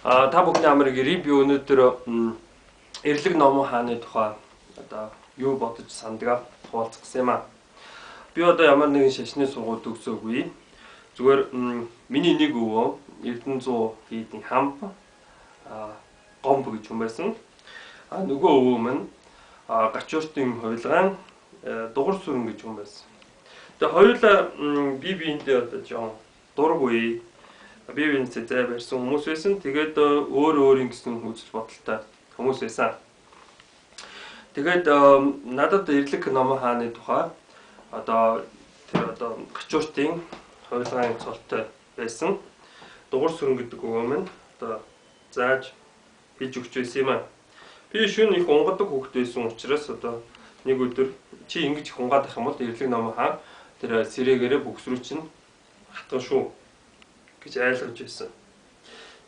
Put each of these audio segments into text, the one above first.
Та бүхний амрыг ирье. Би өнөөдөр Эрлэг Номон хааны тухай одоо юу бодож сандгаа хуваалцах гэсэн юм аа. Би одоо ямар нэгэн шашны сургууль төгсөөгүй. Зүгээр миний нэг өвөө Эрдэнэзуу хийдийн хамп гомб гэж хүн байсан. Нөгөө өвөө минь Гачууртын хувилгаан Дугар сүрэн гэж хүн байсан. Тэгээ хоёулаа бие биендээ одоо жоон дургүй бие биенээсээ зай барьсан хүмүүс байсан. Тэгээд өөр өөрийн гэсэн үзэл бодолтой хүмүүс байсан. Тэгээд надад Эрлэг Номон хааны тухай одоо тэр одоо Гачууртын хувилгаан цолтой байсан Дугар сүрэн гэдэг өвөө минь одоо зааж хийж өгч байсан юм аа. Би шөнө их унгадаг хүүхэд байсан учраас одоо нэг өдөр чи ингэж их унгаад ах юм бол Эрлэг Номон хаан тэр сэрээгээрээ бөгс рүү чинь хатган шүү гэж айлгаж байсан.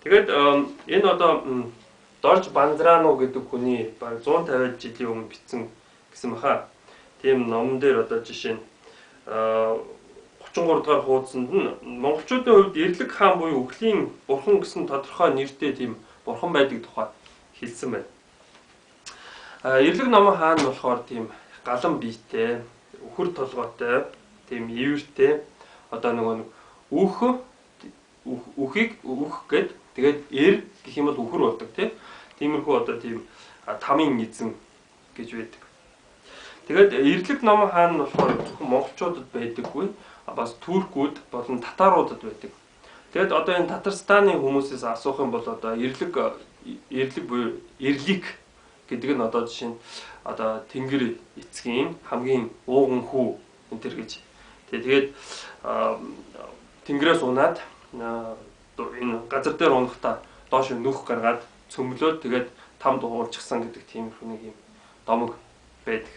Тэгээд энэ одоо Дорж Банзрану гэдэг хүний бараг 150 жилийн өмнө бичсэн гэсэн баха. Тийм номон дээр одоо жишээ нь 33 дугаар хуудсанд нь монголчуудын хувьд Эрлэг хаан буюу үхлийн бурхан гэсэн тодорхой нэртэй тийм бурхан байдаг тухай хэлсэн байна. Эрлэг Номон хаан нь болохоор тийм галан биетэй, үхэр толгойтой, тийм ивэртэй, одоо нөгөө нэг үх үхийг үх гэд тэгээд эр гэх юм бол үхэр болдог тий. Тиймэрхүү одоо тийм тамын эзэн гэж байдаг. Тэгээд Эрлэг Номон хаан нь болохоор зөвхөн монголчуудад байдаггүй, бас туркууд болон татаруудад байдаг. Тэгээд одоо энэ Татарстаны хүмүүсээс асуух юм бол одоо Эрлэг буюу Эрлик гэдэг нь одоо жишээ нь одоо Тэнгэр эцгийн хамгийн ууган хүү энэ төр гэж. Тэгээд Тэнгэрээс унаад энэ газар дээр унахдаа доош нүх гаргаад цөмлөөд тэгээд там дугуулчихсан гэдэг тиймэрхүү нэг юм домог байдаг.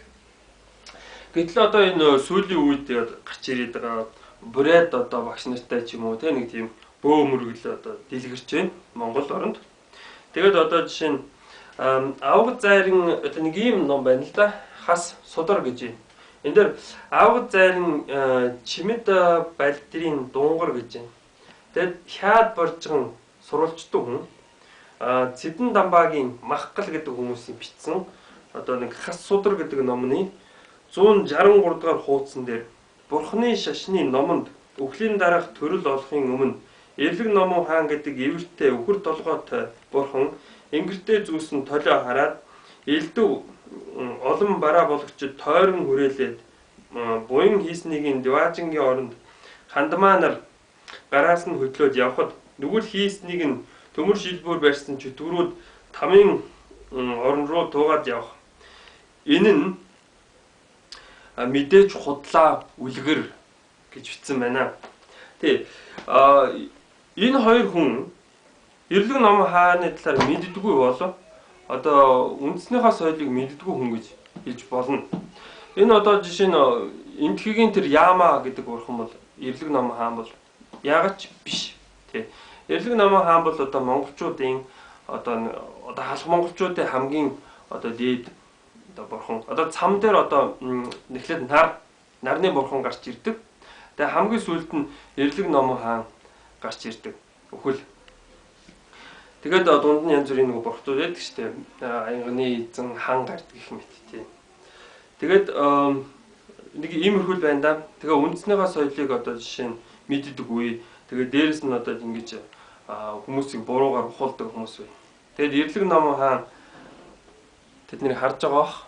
Гэтэл одоо энэ сүүлийн үед гарч ирээд байгаа бурайд одоо багш нартай ч юм уу те нэг тийм бөө мөргөл одоо дэлгэрч байна Монгол оронд. Тэгээд одоо жишээ нь авгад зайрын одоо нэг ийм ном байна л да. Хас судар гэж байна. Энэ дээр авгад зайрын чимэд балдрын дунгар гэж байна. Тэгээд хяад боржгон сурвалжтай хүн Цэдэн Дамбагийн Махгал гэдэг хүмүүсийн бичсэн одоо нэг Хас судар гэдэг номны 163 дугаар хуудсан дээр Бурхны шашны номонд үхлийн дараах төрөл олохын өмнө Эрлэг Номон хаан гэдэг эвэртэй үхэр толгойтой бурхан ингэртэй зүүсэн толио хараад элдв олон бараа болгочид тойрон хүрээлээд буян хийснийг нь Диваажингийн оронд хандмаа нар гараас нь хөдлөөд явхад нүгэл хийснийг нь төмөр шилбүүр барьсан чөтгөрүүд тамын орон руу туугаад явах. Энэ нь мэдээж худлаа үлгэр гэж бичсэн байна. Тий. Энэ хоёр хүн Эрлэг Номон хааны талаар мэддэггүй болов одоо үндснийхаа соёлыг мэддэггүй хүн гэж хэлж болно. Энэ одоо жишээ нь Энтхэгийн тэр Яма гэдэг бурхан бол Эрлэг Номон хаан бол яагаад ч биш. Тий. Эрлэг Номон хаан бол одоо монголчуудын одоо халах монголчуудын хамгийн одоо дээд одоо бурхан. Одоо цам дээр одоо нэхлээд нарны бурхан гарч ирдэг. Тэгээ хамгийн сүүлд нь Эрлэг Номон хаан гарч ирдэг. Үхэл. Тэгээд дунд нь янз бүрийн нөгөө бурхтууд байдаг шүү дээ. Аягны эзэн хан гардаг гэх мэт тий. Тэгээд нэг иймэрхүү л байна да. Тэгээ үндснийхаа соёлыг одоо жишээ нь мэддэггүй. Тэгээд дээрэс нь одоо ингэж хүмүүсийг буруугаар ухуулдаг хүмүүс бай. Тэгээд Эрлэг Номон хаан тэднийг харж байгаа бох.